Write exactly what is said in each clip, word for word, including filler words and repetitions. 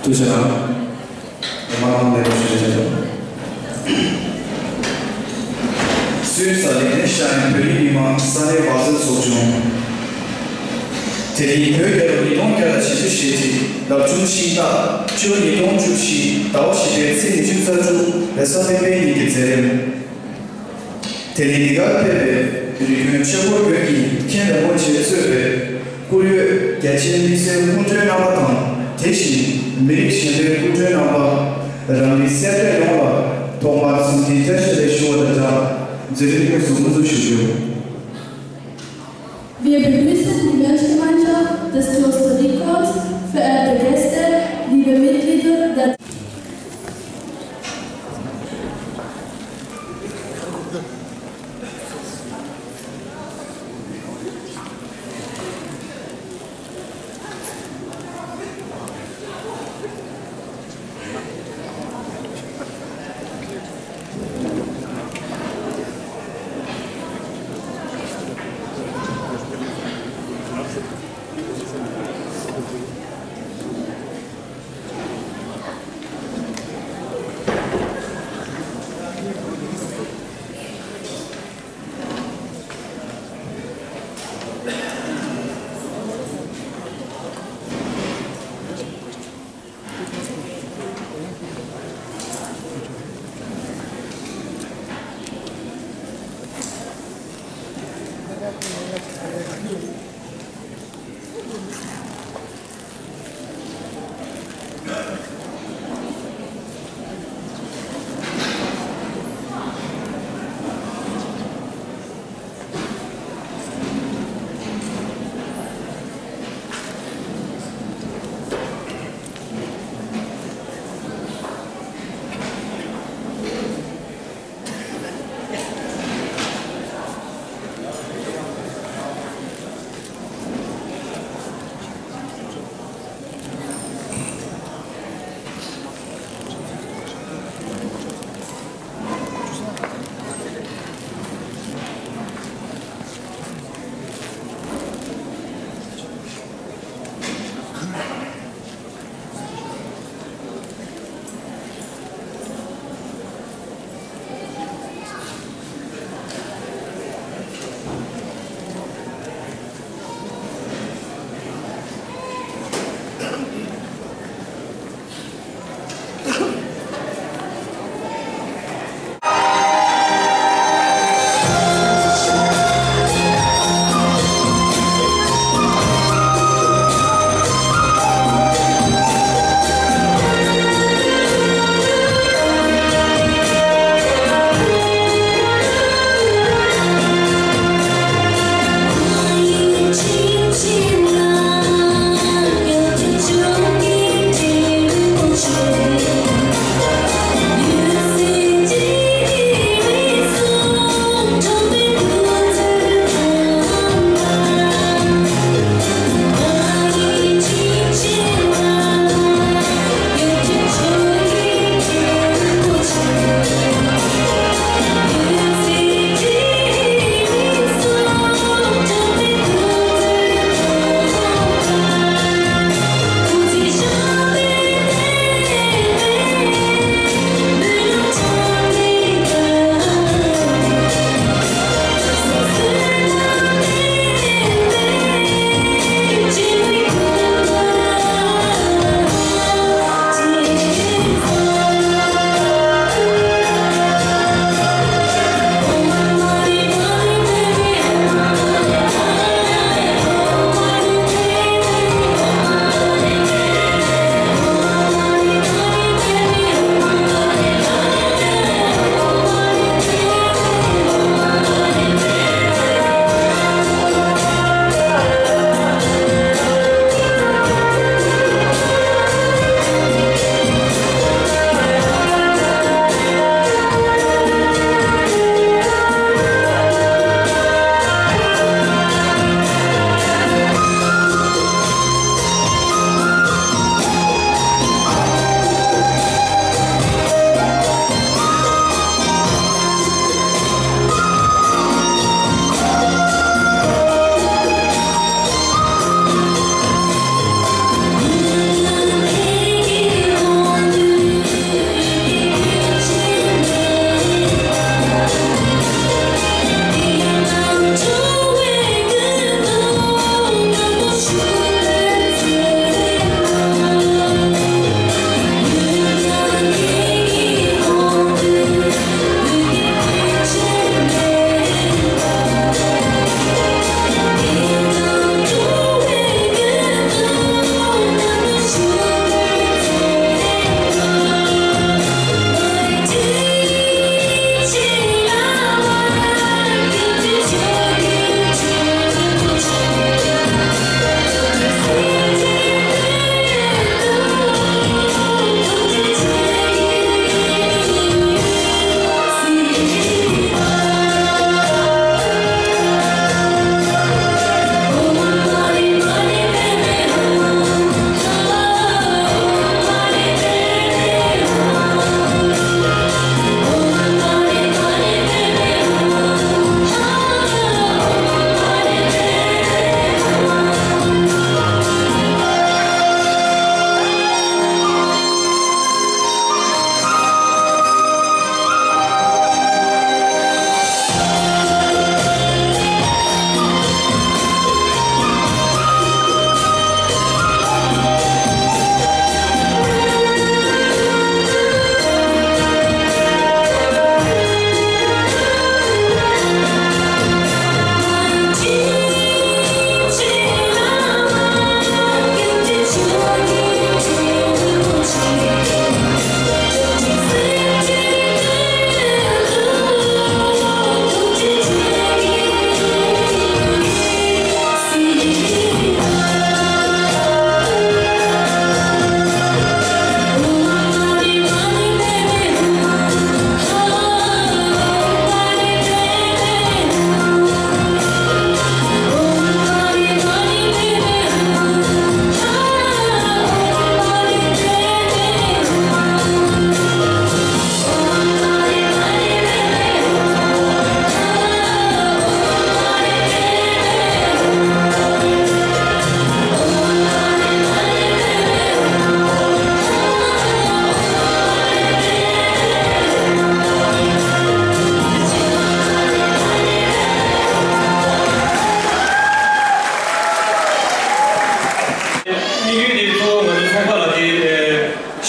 ཐུགས་རྗེ་གནང་། མ་འོངས་ལས་ཀ་ཞུ་རྒྱུ། སུད་སི་ལིང་ནན་ཤར་ཡན་བོད་རིགས་མི་མང་ས་གནས་བག་ཟོན་ཚོགས་ཆུང་། དེ་རིང་བོད་རྒྱལ་ལོ་ཉིས་སྟོང་བརྒྱ་དང་བཞི་བཅུ་ཞེ་གཅིག་རབ་བྱུང་ཤིང་སྟག་སྤྱི་ལོ་ཉིས་སྟོང་བཅུ་བཞི་ཟླ་བ་བཞི་པའི་ཚེས་ཉི་ཤུ་རྩ་དྲུག་རེས་གཟའ་སྤེན་པའི་ཉིན་གྱི་མཛད་རིམ། དེ་ནི་འདི་གར་ཕེབས་པའི་རིགས་རྒྱུན་ཆོས་འཁོར་དགོན་གྱིས་མཁན་རིན་པོ་ཆེས་གཙོས་པའི་བཀུར་འོས་རྒྱ་ཆེན་དམིགས་བསལ་སྐུ་མགྲོན་རྣམ་པ་དང་། དེ་བཞིན་མི་རིགས་གཞན་པའི་སྐུ་མགྲོན་རྣམ་པ། རང་རིགས་སེར་སྐྱ་ཡོངས་ལ་ཐོག་མར་འཚམས་འདྲིའི་བཀྲ་ཤིས་བདེ་ལེགས་ཞུ་བ་དང་སྦྲགས། མཛད་རིམ་དངོས་སུ་དབུ་འཛུགས་ཞུ་རྒྱུ། Wir begrüßen die Mönchgemeinschaft des Kloster Rickholz, verehrte Gäste, liebe Mitglieder der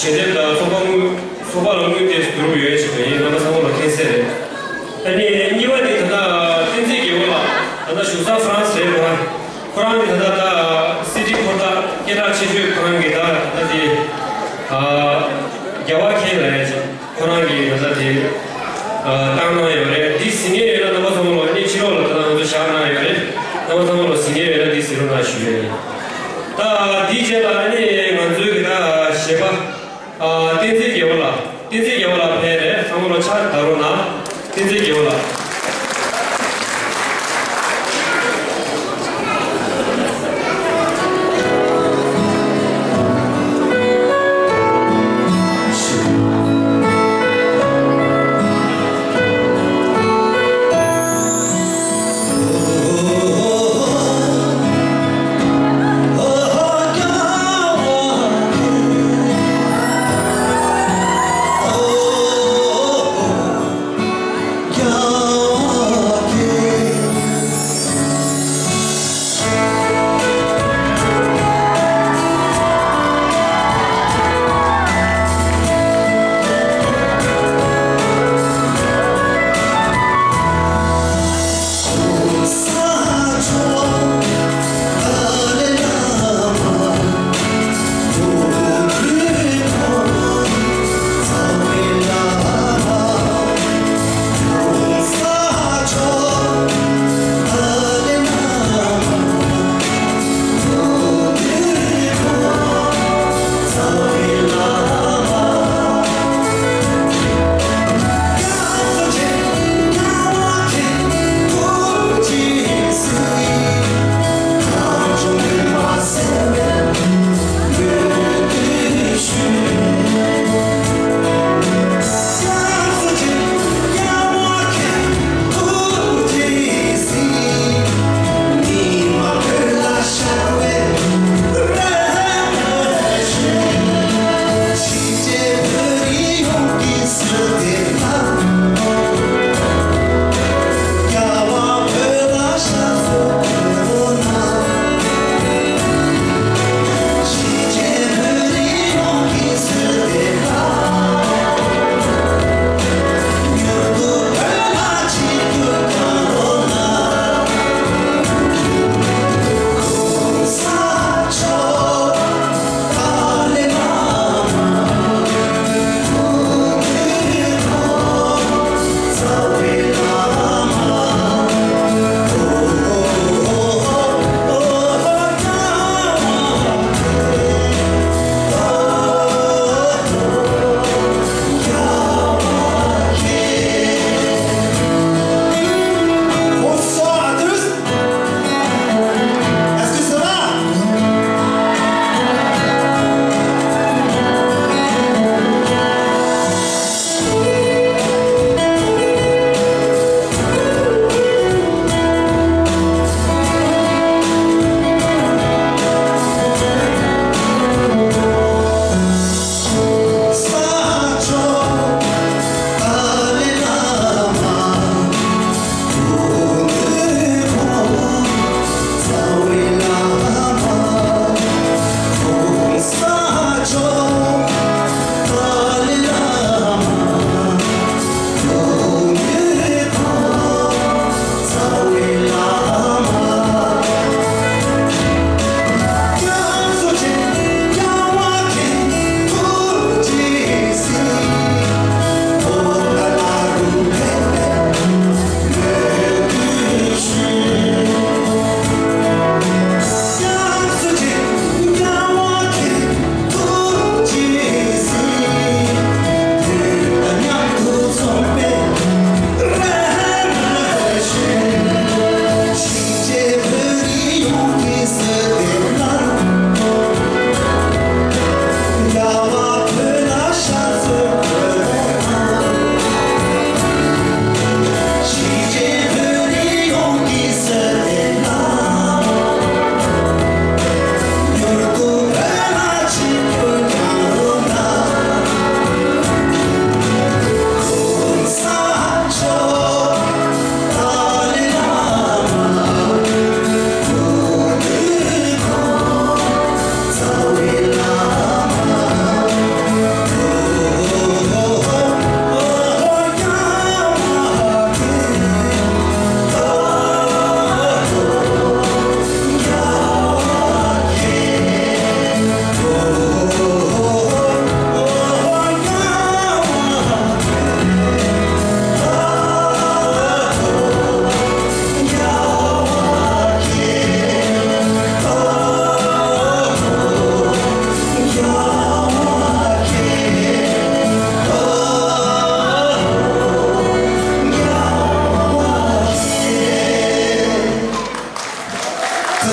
དེ་འདྲའི་ད་ཚོགས་པ་དངོས་ཚོགས་པ་ལ་དངོས་དེ་བསྡུར་ཡོད་ཞིག་ཡིན། རྣམ་པ་ཚང་མ་ལ་མཁྱེན་གསལ་རེད། ཨ་ནི་གཉིས་པ་ནི་ད་ལྟ་བསྟན་འཛིན་རྒྱལ་པོ་ལགས། ད་ལྟ་བཞུགས་ས་ཧྥ་རན་སི་རེད། ཁོ་རང་ཁོ་རང་ནི་ད་ལྟ་ད་སི་ཌི་འཁོར་ཐག་སྐད་གྲགས་ཆེ་ཤོས་ཁོ་རང་གི་ད་ད་ལྟ་དེ་ཨ་རྒྱལ་བ་མཁྱེན་ལ་ཡ་ཅིག་ཁོ་རང་གིས་ད་ལྟ་དེ་ཨ་བཏང་གནང་ཡོད་རེད། འདི་གཟིགས་མཁན་ཡོད་ན་རྣམ་པ་ཚང་མ་ལ་ཨ་ནི་ཕྱི་ལོགས་ལ་ད་ལྟ་ང་ཚོ་བཞག་གནང་ཡོད་རེད། རྣམ་པ་ཚང་མ་ལ་གཟིགས་མཁན་ཡོད་ན་འདི་གཟིགས་རོགས་གནང་ཞུ་ཡ་ཡིན། ད་འདིའི་རྗེས་ལ་ཨ་ནི་ང་ཚོའི་གི་ད་གཞས་པ་ཨ་བསྟན་འཛིན་རྒྱལ་པོ་ལགས། བསྟན་འཛིན་རྒྱལ་པོ་ལགས་ཕེབས་རེད། ཚང་མ་ལ་ཕྱག་བརྡབ་རོགས་གནང་། བསྟན་འཛིན་རྒྱལ་པོ་ལགས།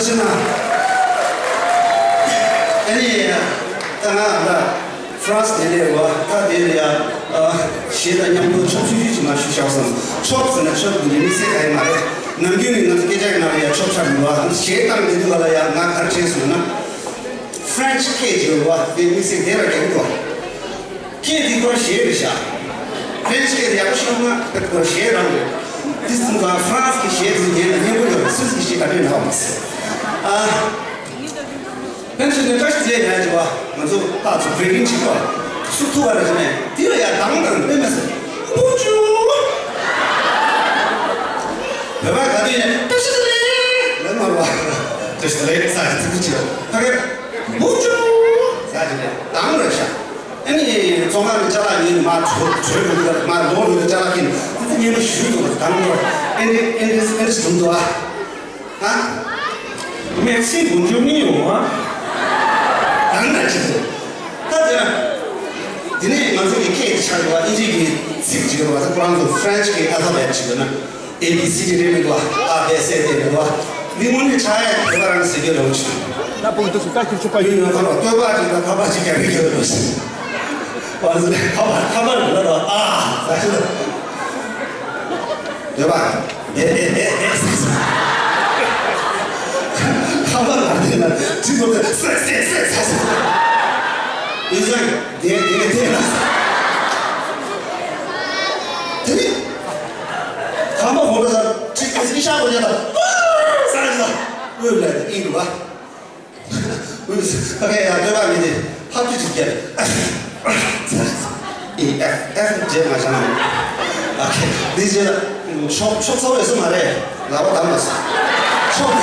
ཕྱིན་ན། ཨ་ནི། ད་ང་ད་ཧྥ་རན་སི་ནས་སླེབས་པ་ད་དེ་ལ་ཡ། ཨ། གཞས་དང་མཉམ་དུ་ཆོབ་ཆུ་ཆུ་ཅིག་མ་ཞུ་བྱ་བསམ། ཆོབ་ཟེར་ན་ཆོབ་འདི་དམིགས་བསལ་ག་ཡེ་མ་རེད། ནམ་རྒྱུན་ནས་ང་ཚོ་སྐད་ཆ་ཡི་ནང་ལ་ཡ་ཆོབ་ཆགས་འདུག་བ། གཞས་བཏང་བསྡད་དུས་ག་ལ་ཡ་ང་ག་རེ་དྲན་སོང་ན། French cake ཡོད་བ། དེ་དམིགས་བསལ་དེ་ལ་རྒྱག་གི་འདུག་བ། ཁྱེད་འདི་ཁོ་གཞས་རེད་ཤག French གཞས་ཡག་པོ་ཤོད་ན་ཁོ་གཞས་རང་རེད། དེ་ཙམ་ཙང་ཧྥ་རན་སི་གི་གཞས་དེ་ཉན་ན་སྙན་པོ་ཡོད་རེད། སུད་སི་གི་གཞས་ག་འདྲས་ནའང་མ་ཟད། ཨ། ཕན་ཚུན་ནས་བཀྲ་ཤིས་བདེ་ལེགས་ཡང་བྱས་པ། ང་ཚོ་ཏག་ཏག་བེ་ཀིང་བྱེད་པ། སུ་ཐུག་པ་རེད་ཟེར་ནས་དེ་ལ་ཡང་དང་དང་དཔེ་མེད་ཟེར། བུ་ཅུ། བོད་པ་ག་དུས་ནས་བཀྲ་ཤིས་བདེ་ལེགས་ལབ་མ་རེད་པ། བཀྲ་ཤིས་བདེ་ལེགས་ཟེར་གྱི་ཐུག་གི་བྱེད་པ། ཕ་གིར། བུ་ཅུ། ཟེར་གྱི་ནས་དང་རེད་ཤག་ཨ་ནི་བཙོན་ཁང་གི་ཅ་ལག་ཉོས་ནས་མར་བྲོས་བྲོས་འགྲོ་གི་རེད། མར་ལོག་འགྲོ་གི་ཅ་ལག་ཁྱེར་ནས་དེ་ཚོ་སྙན་པོ་ཞུས་འདུག་དང་པོ་ཨེ་འདྲ་ཨེ་འདྲ་ཨེ་འདྲ་ཞིག་འདུག་ཨ། ཨ། Merci bonjour ནི་ཡོང་ཨ། དང་འདྲ་ཅིག་འདུག་ད་དེ་ན། དེ་ནས་ང་ཚོ་གི་སྐད་ཆ་འདུག་ཨ། ཨིན་ཇི་གི་ཚིག་ཅིག་ཡོད་པ། ད་ཁོ་རང་ཚོ་French གི་ཨལ་ཕ་བེཊ་ཅིག་ཡོད་ན། A B C D རེད་མི་འདུག་ཨ། A B C D རེད་མི་འདུག་ཨ། འདི་དངོས་གནས་ཆགས་ཡ་བོད་པ་རང་ཟེར་རྒྱུ་རེད་འོ་ཅིག་ད་ཕུང་དུ་སུ་ད་ཁྱོད་ཆོག་པ་ཡིན། ཡིན་ཡང་ཁ་ལ་བསྟོད་པ་ཅིག་དང་ཁ་པར་ཅིག་རྒྱག་གི་ཡོད་རེད། ཁ་པར་ཁ་པར་ལ་ཨ་ཟེར་ཞིག་བསྟོད་པ་ཨེ་ཨེ་ཨེ་ཨེ་ཟེར། ཁ་པར་ལ་དེ་ལ་ཅི་ཐོག་ཏུ་སེ་སེ་སེ་སེ་སེ། ཡིན་ཙང་དེ་དེ་དེ་ལ་དེ་ནི། ཁམས་པ་གོང་ས་ཅིག་ཨི་ཤ་གོ་ཡ་ད་ཟ་ཟ་འོད་ལ་ཨིན་རུ་བ། ཨུས་ཨ་ཁ་ཡ་བསྟོད་པ་མི་དེ་ཧ་ཅུ་ཅིག་རྒྱབ། ཨི་ཨེ་ཨེ་རྗེས་མ་བྱང་། ཨ་ཁེ་འདི་རྗེས་ལ་ཆོག་ཆོག་ཚོགས་ཡོད་ས་མ་རེད། ལ་བ་དམ་ལ་ཆོག་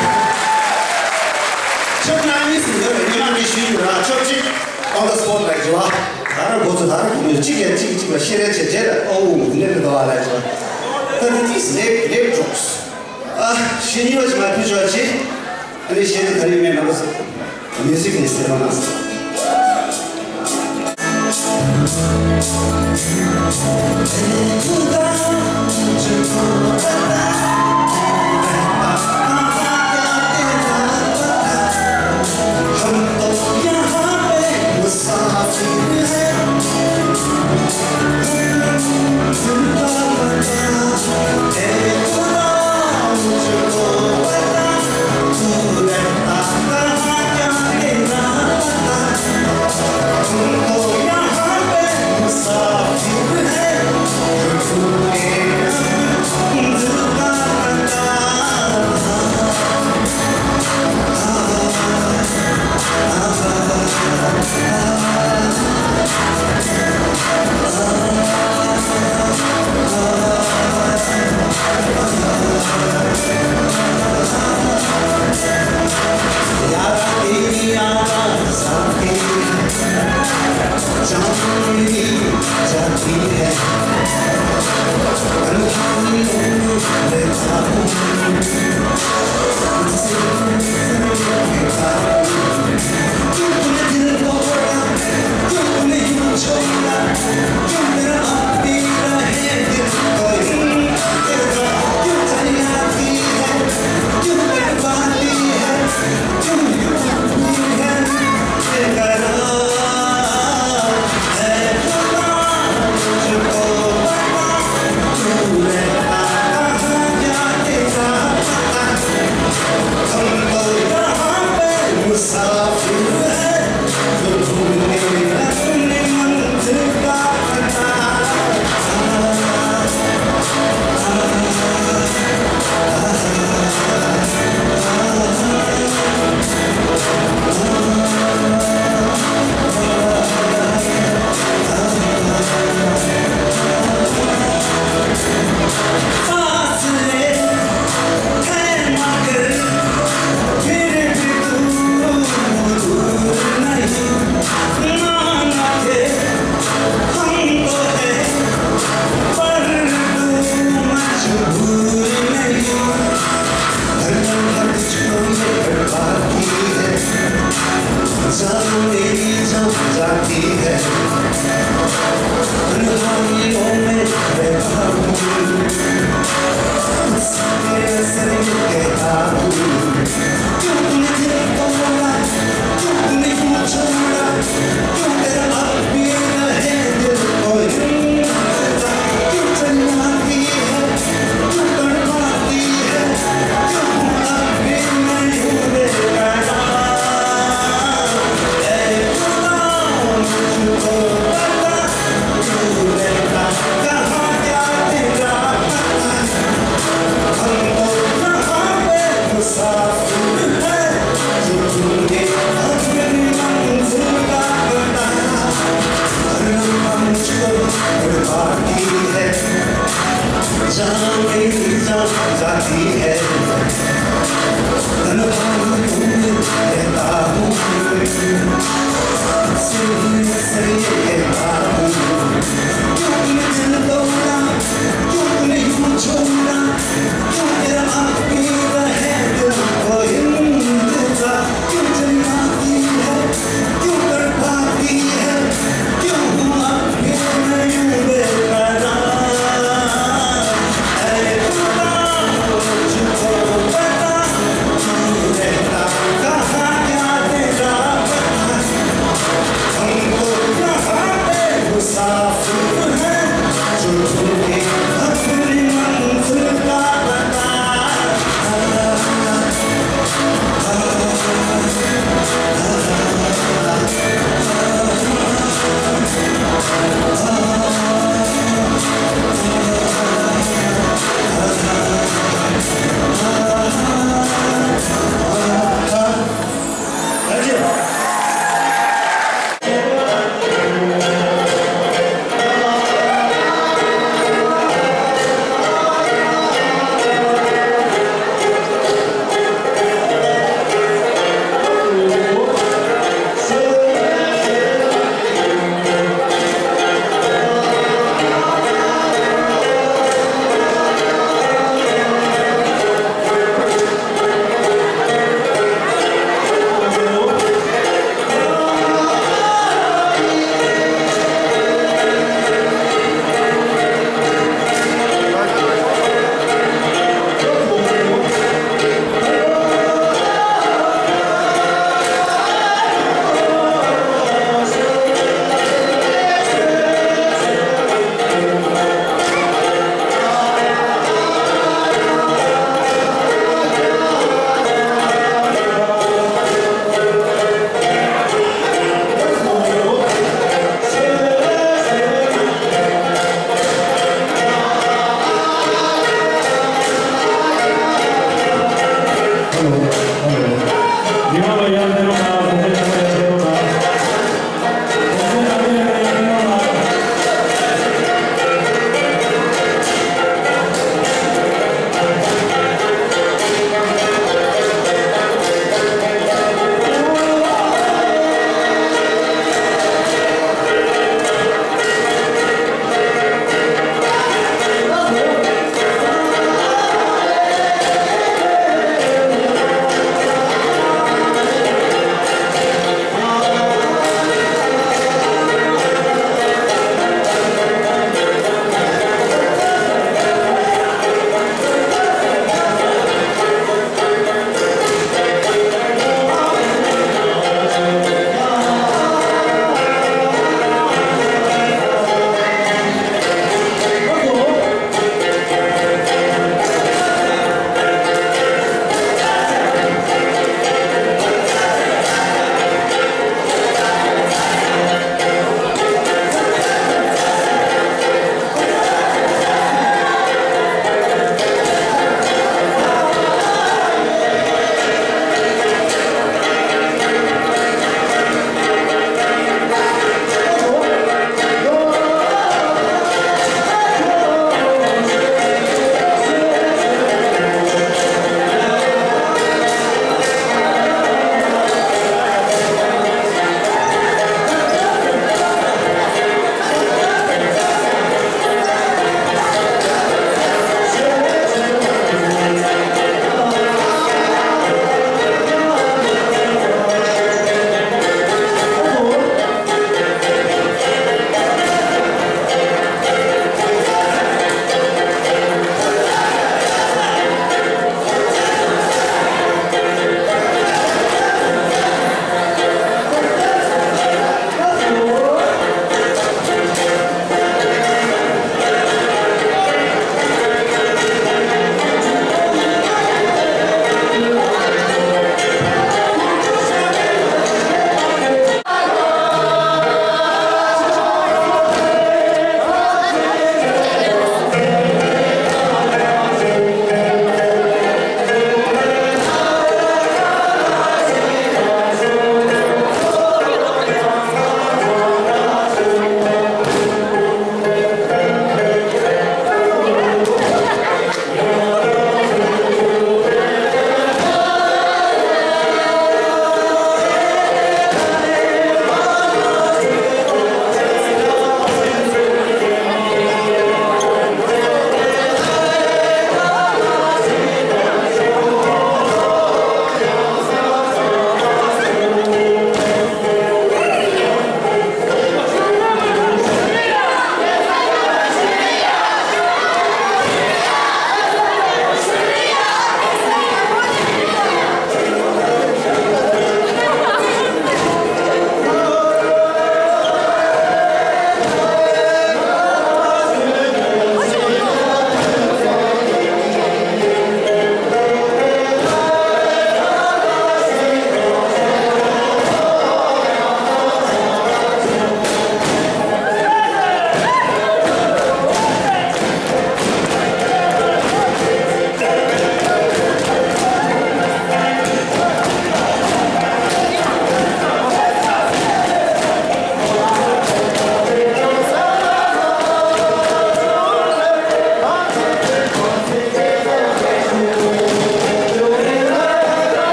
ཆོག་ན་མི་སུ་ཡོད་རེད། ཉི་མ་མི་ཞུ་ཡོད་ར་ཆོག་ཅིག on the spot ལ་རྒྱུ་བ། ད་ར་གོ་ཚོད་ད་ར་གོ་མི་གཅིག་ཡ་གཅིག་གཅིག་ལ་ཤེས་རེ་བྱེད་རྗེས་ལ་ཨོ་འུ་འདི་ནས་མི་འདུག་ཨ་ལ་རྒྱུ་བ། ད་འདི་ཏིས་ལེགས་ལེགས་འགྲོགས། ཨ་ཤེས་ཉེས་ཡོད་ཅིག་མ་ཕུལ་ཆོག་ཅིག་ཨ་ནི་གཞས་དེ་ག་རེ་མེད་ན་མ་ཟེར། མིའུ་ཟིག་ནས་ཟེར་བ་ན།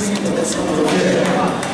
ཚང་མ་ལོ་རྒྱུས་རེད།